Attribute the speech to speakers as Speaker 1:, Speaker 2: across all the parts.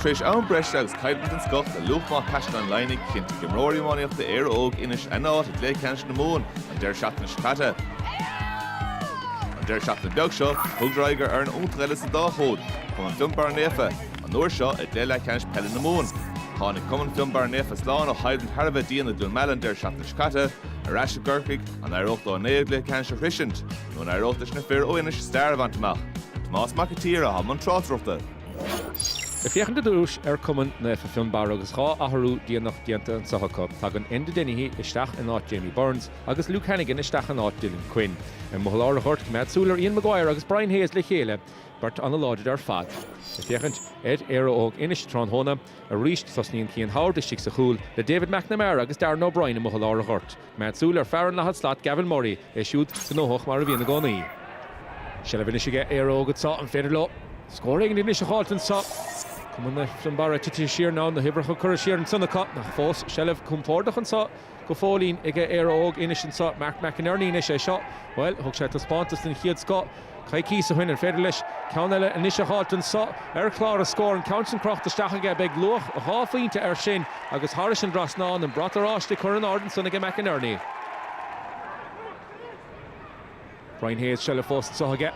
Speaker 1: Tar éis am breise agus coimhlint den scoth le luach maith Caisleán Laighnigh, chinntigh imreoirí iománaíochta Éire Óg Inis a n-áit i gcluiche ceannais na Mumhan an deireadh seachtaine seo caite. An deireadh seachtaine beag seo, thugadar aghaidh ar fhoireann iontach eile sa dá chód, Cumann Fionnbarra Naofa, an uair seo i gcluiche leathcheannais peile na Mumhan. Tháinig Cumann Fionnbarra Naofa slán ó choimhlint thar a bheith dian i gCluain Meala an deireadh seachtaine seo caite, ar ais i gCorcaigh, an éireodh leo an naoú cluiche ceannais a shroisint, nó an éireodh leis na fir ó Inis stair a bhaint amach? Tomás Mac an tSaoir atá i mbun tráchtaireachta.
Speaker 2: Ag féachaint ar dtús ar Cumann Naofa Fionnbarra agus 2 athrú déanach déanta anseo acu, tagann Enda Dennehy isteach in áit Jamie Burns agus Luke Hannigan isteach in áit Dylan Quinn. Amuigh i lár an ghoirt, coimeád súil ar Ian Maguire agus Brian Hayes le chéile, beirt an-láidir ar fad. Ag féachaint ar Éire Óg Inis tráthnóna arís, tosnaíonn Cian Howard istigh sa chúl le David McNamara agus Darren O'Brien amuigh i lár an ghoirt. Coimeád súil ar fear an leithead slat, Gavin Murray, é siúd gnóthach mar a bhíonn i gcónaí. Seilbh anois aige Éire Óg anseo, an féidir leo scór éigin anois a dh'fháilt anseo? Cumann Naofa Fionnbarra tite siar nó na huimhreacha curtha siar ansan acu, ach fós seilbh compordach anseo go fóillín aige Éire Óg Inis anseo. Mark McInerney anois é seo, bhuel, thug sé taispeántas den chéad scoth. Coicíos ó shin, an féidir leis ceann eile anois a dh'fháilt anso ar chlár a scór? An ceann sin crochta isteach aige, beidh luach 2 phointe air sin agus thairis an dtrasnán, an brat oráiste curtha in airde ansan aige McInerney. Brian Hayes, seilbh fós anso aige.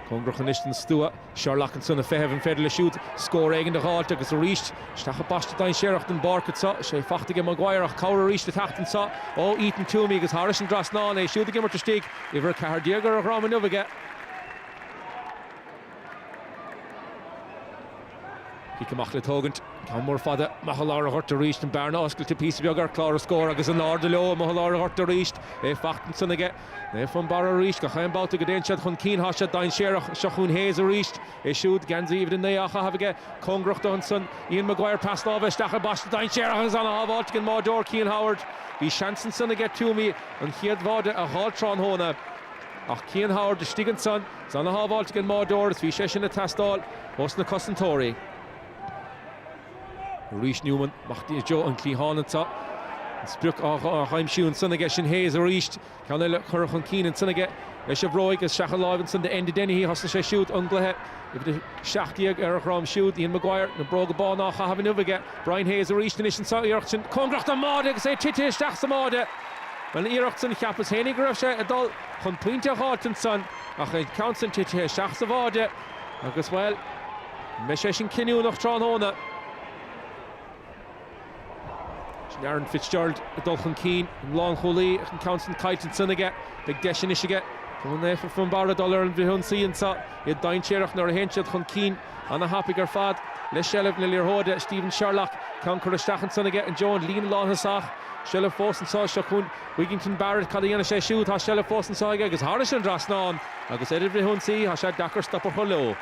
Speaker 2: Cóngarach anois don stua. Sherlock ansan ag feitheamh, an féidir leis siúd scór éigin a dh'fháilt agus arís isteach i bpaiste dainséarach den bpáirc anso. Sé fachta aige Maguire ach cabhair arís le teacht anso ó Ethan Twomey agus thairis an dtrasnán, é siúd ag imirt istigh. Uimhir 14 ar a dhrom inniu aige. Cic amach le tógaint. Ceann mór fada amach i lár an ghoirt arís. An bearna oscailte píosa beag ar chlár an scóir agus in airde leo amuigh i lár an ghoirt arís. É fachta ansan aige. Naomh Fionnbarra arís. Gach aon babhta go dtéann siad chun cinn tá siad dainséarach. Seo chugainn Hayes arís. É siúd, geansaí uimhir 9 á chaitheamh aige. Cóngarach dó ansan. Ian Maguire pas láimhe isteach i bpaiste dainséarach agus ana-shábháilt ag an mbáireoir Cian Howard. Bhí seans ansan aige Twomey an chéad bháide a dh'fháilt tráthnóna ach Cian Howard istigh ansan is ana-shábháilt ag an mbáireoir is bhí sé sin ag teastáil ós na cosantóirí. Arís Newman amach i dtreo an chliatháin anseo. An sprioc á aimsiú ansan aige sin Hayes arís. Ceann eile curtha chun cinn ansan aige leis an bhróig is isteach i láimh ansan d'Enda Dennehy. Thosnaigh sé siúd an gcluiche. Uimhir 17 ar a dhrom siúd. Ian Maguire, na bróga bána á chaitheamh inniu aige. Brian Hayes arís anois anseo. Iarracht sin cóngarach don mbáide agus é tite isteach sa mbáide. An iarracht san, cheapas fhéinig go raibh sé ag dul chun pointe a dh'fháilt ansan ach an ceann san titithe isteach sa bháide agus, bhuel, an mbeidh sé sin cinniúnach tráthnóna? Sin Aaron Fitzgerald ag dul chun cinn, an lánchúlaí, ach an ceann san caillte ansan aige. Beidh deis anois aige Cumann Naofa Fionnbarra dul ar an bhfrithionsaí anso. Iad dainséarach nuair a théann siad chun cinn. Ana-thapaidh ar fad le seilbh na liathróide. Stephen Sherlock, ceann curtha isteach ansan aige i dtreo an líne lánthosach. Seilbh fós anso, seo chugainn Wigington Barrett, cad a dhéanfaidh sé siúd? Tá seilbh fós anso aige agus thairis an dtrasnán agus ar an bhfrithionsaí, tá sé deacair stop a chur leo.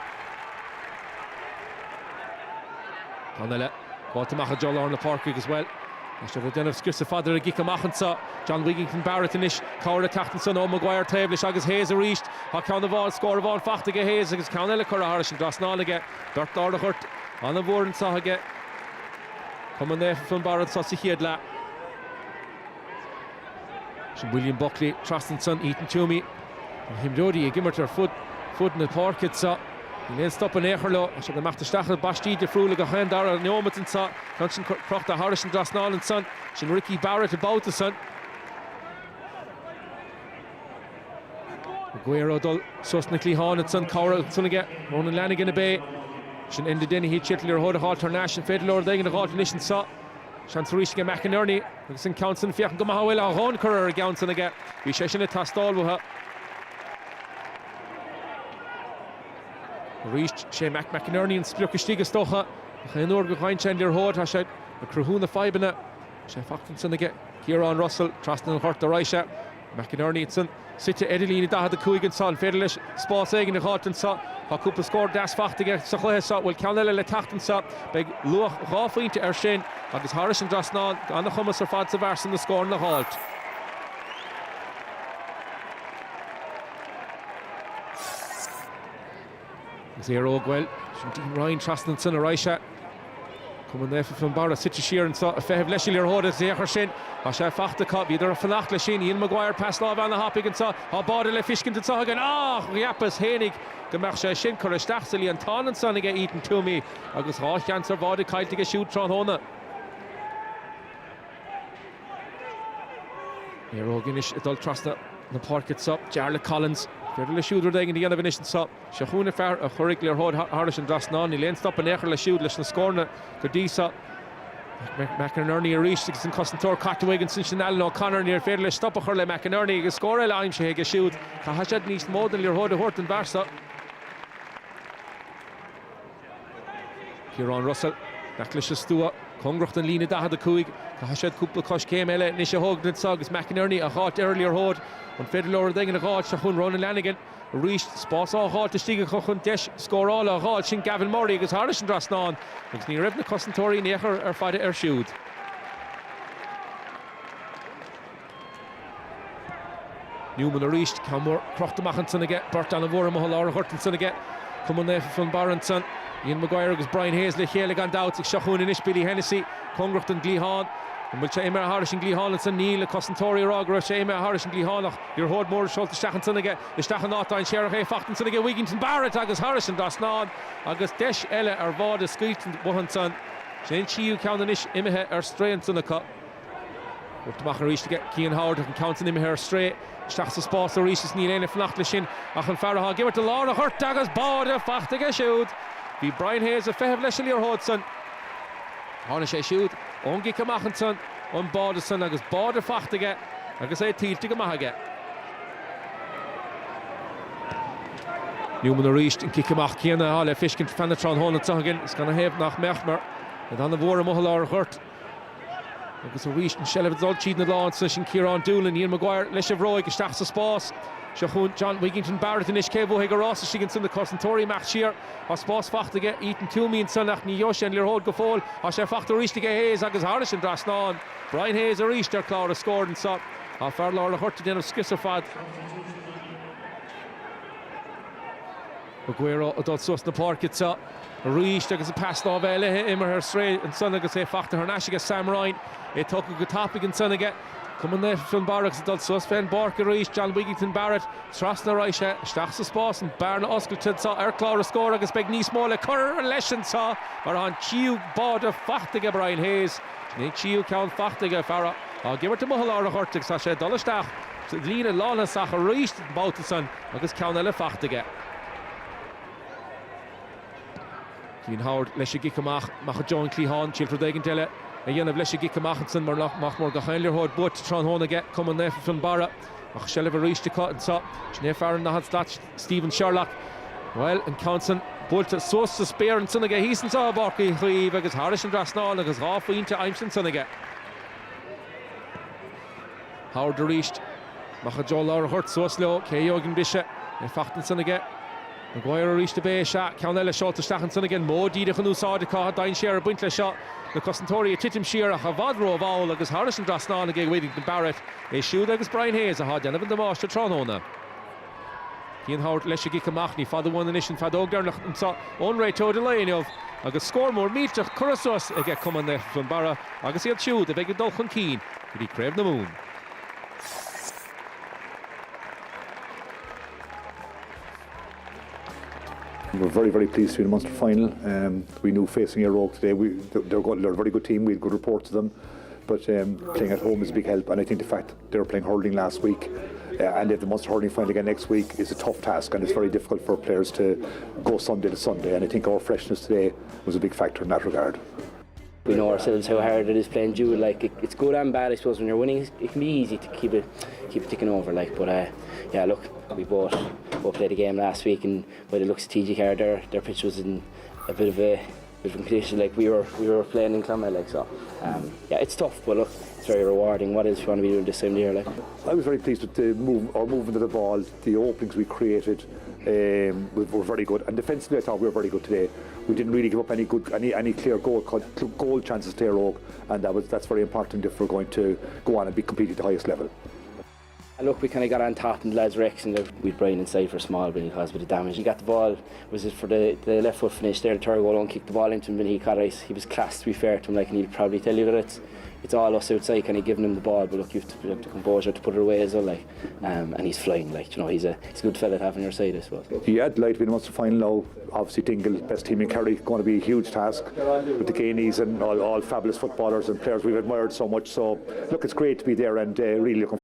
Speaker 2: Ceann eile buailte amach i dtreo lár na páirce agus, bhuel, tá siad ag déanamh scriosadh fada ar an gcic amach anso. John Wigington Barrett anois, cabhair ag teacht ansan ó Maguire taobh leis agus Hayes arís. Tá ceann amháin, scór amháin fachta aige Hayes agus ceann eile curtha thairis an dtrasnán aige. Beirt lár an ghoirt an-mhór anso aige Cumann Naofa Fionnbarra anso sa chéad leath. Sin William Buckley trasna ansan, Ethan Twomey. Na himreoirí ag imirt ar fud fud na páirce anso. Níl aon stop in aon chor leo. Tá siad ag imeacht isteach i bpaistí difriúla gach aon dara neomat anso. Ceann sin crochta thairis an dtrasnán ansan. Sin Ricky Barrett an babhta san. Aguero ag dul suas na cliatháin ansan. Cabhair ansan aige. Ronan Lanigan ab é. Sin Enda Dennehy ag triail liathróid a dh'fháilt thar n-ais. An féidir leo rud éigin a dh'fháilt anois anso? Seans arís aige McInerney agus an ceann san féachaint go maith a bhfuil a dhóthain curtha ar an gceann san aige. Bhí sé sin ag teastáil uathu. Arís sé Mac McInerney an sprioc istigh is dócha. Ach aon uair go bhfaigheann sé an liathróid tá sé ag cruthú na fadhbanna. Sé fachta ansan aige Ciarán Russell trasna an ghoirt ar aghaidh. McInerney ansan suite ar an líne 45 anso. An féidir leis spás éigin a dh'fháilt anso? Tá cúpla scór deas fachta aige sa chluiche seo. Bhfuil ceann eile le teacht anso? Beidh luach 2 phointe air sin agus thairis an dtrasnán, an-chumas ar fad sa bhfear san na scóranna a dh'fháilt. Agus Éire Óg, bhuel, sin Dean Ryan trasna ansan ar aghaidh. Cumann Naofa Fionnbarra suite siar anseo ag feitheamh leis an liathróid agus féach air sin. Tá sé fachta acu. Bhíodar ag fanacht leis sin. Ian Maguire pas láimhe ana-thapaidh anseo. Tá báide le fiscint anseo againn. Ach cheapas fhéinig go mbeadh sé sin curtha isteach sa líontán ansan aige Ethan Twomey agus 2 sheans ar bháide caillte aige siúd tráthnóna. Éire Óg anois ag dul trasna na páirce anseo. Jarlath Collins. Féidir leis siúd rud éigin a dhéanamh anois anseo. Seo chugainn an fear a chuirfidh liathróid thairis an dtrasnán. Níl aon stop in aon chor leis siúd leis na scóranna go dtí seo. McInerney arís agus an cosantóir caite uaidh ansin sin Alan O'Connor. Níor féidir leis stop a chur le McInerney agus scór eile aimsithe aige siúd. Caithfidh siad níos mó den liathróid a thabhairt don bhfear seo. Ciarán Russell, in aice leis an stua, cóngarach don líne 45. Caithfidh siad cúpla coiscéim eile anois a thógaint anseo agus McInerney á dh'fháilt ar an liathróid. An féidir leo rud éigin a dh'fháilt? Seo chugainn Ronan Lanigan arís. Spás á dh'fháilt istigh acu chun deis scórála a dh'fháilt. Sin Gavin Murray agus thairis an dtrasnán agus ní raibh na cosantóirí in aon chor ar faire air siúd. Newman arís, ceann mór crochta amach ansan aige, beirt an-mhór amuigh i lár an ghoirt ansan aige. Cumann Naofa Fionnbarra ansan, Ian Maguire agus Brian Hayes le chéile gan dabht. Ag seo chugainn anois Billy Hennessy, cóngarach don gcliathán. An bhfuil sé imithe thairis an gcliathán ansan? Níl, na cosantóirí ag rá go raibh sé imithe thairis an gcliathán ach liathróid mhór seolta isteach ansan aige, isteach in áit dainséarach é fachta ansan aige Wigginton Barrett agus thairis an dtrasnán agus deis eile ar bháide scaoilte amuigh ansan. Sin an tríú ceann anois imithe ar strae ansan acu. Buailte amach arís aige Cian Howard ach an ceann san imithe ar strae isteach sa spás arís is níl éinne ag fanacht leis sin ach an fear atá ag imirt i lár an ghoirt agus báide fachta aige siúd. Bhí Brian Hayes ag feitheamh leis an liathróid san. Tháinig sé siúd ón gcic amach ansan, an báide san agus báide fachta aige agus é tuillte go maith aige. Newman arís, an cic amach céanna atá le feiscint feadh na tráthnóna anseo againn is canathaobh nach mbeadh mar iad an-mhór amuigh i lár an ghoirt. Agus arís an seilbh ag dul tríd na lámha ansan, sin Ciarán Doolan, Ian Maguire leis an bhróig isteach sa spás. Seo chugainn John Wigginton Barrett anois, cé bhuafaidh an rás istigh ansan, na cosantóirí ag imeacht siar. Tá spás fachta aige Ethan Twomey ansan ach ní gheobhaidh sé an liathróid go fóill. Tá sé fachta arís aige Hayes agus thairis an dtrasnán. Brian Hayes arís ar chlár an scóir anso. Tá fear lár an ghoirt ag déanamh scrios ar fad. Aguero ag dul suas na páirce anseo arís agus an pas láimhe eile imithe ar strae ansan agus é fachta thar n-ais aige Sam Ryan. É tógtha go tapaidh ansan aige. Cumann Naofa Fionnbarra agus ag dul suas fén bpáirc arís John Wigginton Barrett. Trasna a raghaidh sé isteach sa spás, an bearna oscailte anseo ar chlár an scóir agus beidh níos mó le cur leis anseo mar tá an tríú báide fachta aige Brian Hayes. Sin é an tríú ceann fachta aige fear atá ag imirt amuigh i lár an ghoirt agus tá sé ag dul isteach sa líne lánthosach arís an babhta san. Agus ceann eile fachta aige. Cian Howard leis an gcic amach, amach i dtreo an chliatháin. Triail rud éigin eile a dhéanamh leis an gcic amach ansan mar nach mór gach aon liathróid buaite tráthnóna aige Cumann Naofa Fionnbarra. Ach seilbh arís acu anseo. Sin é fear an 40 slat, Stephen Sherlock. Bhuel, an ceann san buailte suas sa spéir ansan aige thíos anseo i bPáirc Uí Chaoimh agus thairis an dtrasnán agus 2 phointe aimsithe ansan aige. Howard arís. Amach i dtreo lár an ghoirt, suas leo, cé a gheobhaidh an briseadh? É fachta ansan aige. Maguire arís ab é, sea, ceann eile seolta isteach ansan aige, an modh díreach in úsáid acu, tá dainséar ag baint leis seo. Na cosantóirí ag titim siar ach i bhfad rómhall agus thairis an dtrasnán aige Wigginton Barrett. É siúd agus Brian Hayes atá ag déanamh an damáiste tráthnóna. Cian Howard leis an gcic amach, ní fada uainn anois an feadóg deireanach anseo ón réiteoir an lae inniu agus scór mór millteach curtha suas aige Cumann Naofa Fionnbarra agus iad siúd a bheidh ag dul chun cinn go dtí Craobh na Mumhan.
Speaker 3: We're very, very pleased to be in the Munster final. Um, we knew facing Éire Óg today, we, they're, they're a very good team, we had good reports of them. But um, playing at home is a big help, and I think the fact they were playing hurling last week uh, and if the Munster hurling final again next week is a tough task, and it's very difficult for players to go Sunday to Sunday. And I think our freshness today was a big factor in that regard.
Speaker 4: We know ourselves how hard it is playing dual. Like it, it's good and bad, I suppose. When you're winning, it can be easy to keep it keep it ticking over. Like, but uh, yeah, look, we both both played a game last week, and by the looks of TG Car, their their pitch was in a bit of a bit of a condition. Like we were we were playing in Clonmel, like so. Um, yeah, it's tough, but look, it's very rewarding. What else do you want to be doing this time of year? Like,
Speaker 3: I was very pleased with the move, our movement of the ball, the openings we created um, were very good, and defensively I thought we were very good today. We didn't really give up any good, any any clear goal goal chances to Éire Óg, and that was that's very important if we're going to go on and be compete at the highest level.
Speaker 4: Look, we kind of got on top and the lads were excellent. We'd Brian inside for a small bit, he caused a bit of damage. He got the ball, was it for the, the left foot finish there, the third goal, and kicked the ball into him and he caught it. He was class to be fair to him, like, and he'd probably tell you that it's it's all us outside kind of giving him the ball, but look, you've to have the composure to put it away as well, like, um, and he's flying, like, you know, he's a, he's a good fella to have on your side, I suppose.
Speaker 3: Yeah, delighted to be in the Munster final now. Obviously, Dingle, best team in Kerry, going to be a huge task with the Gainies and all, all fabulous footballers and players we've admired so much. So, look, it's great to be there and uh, really looking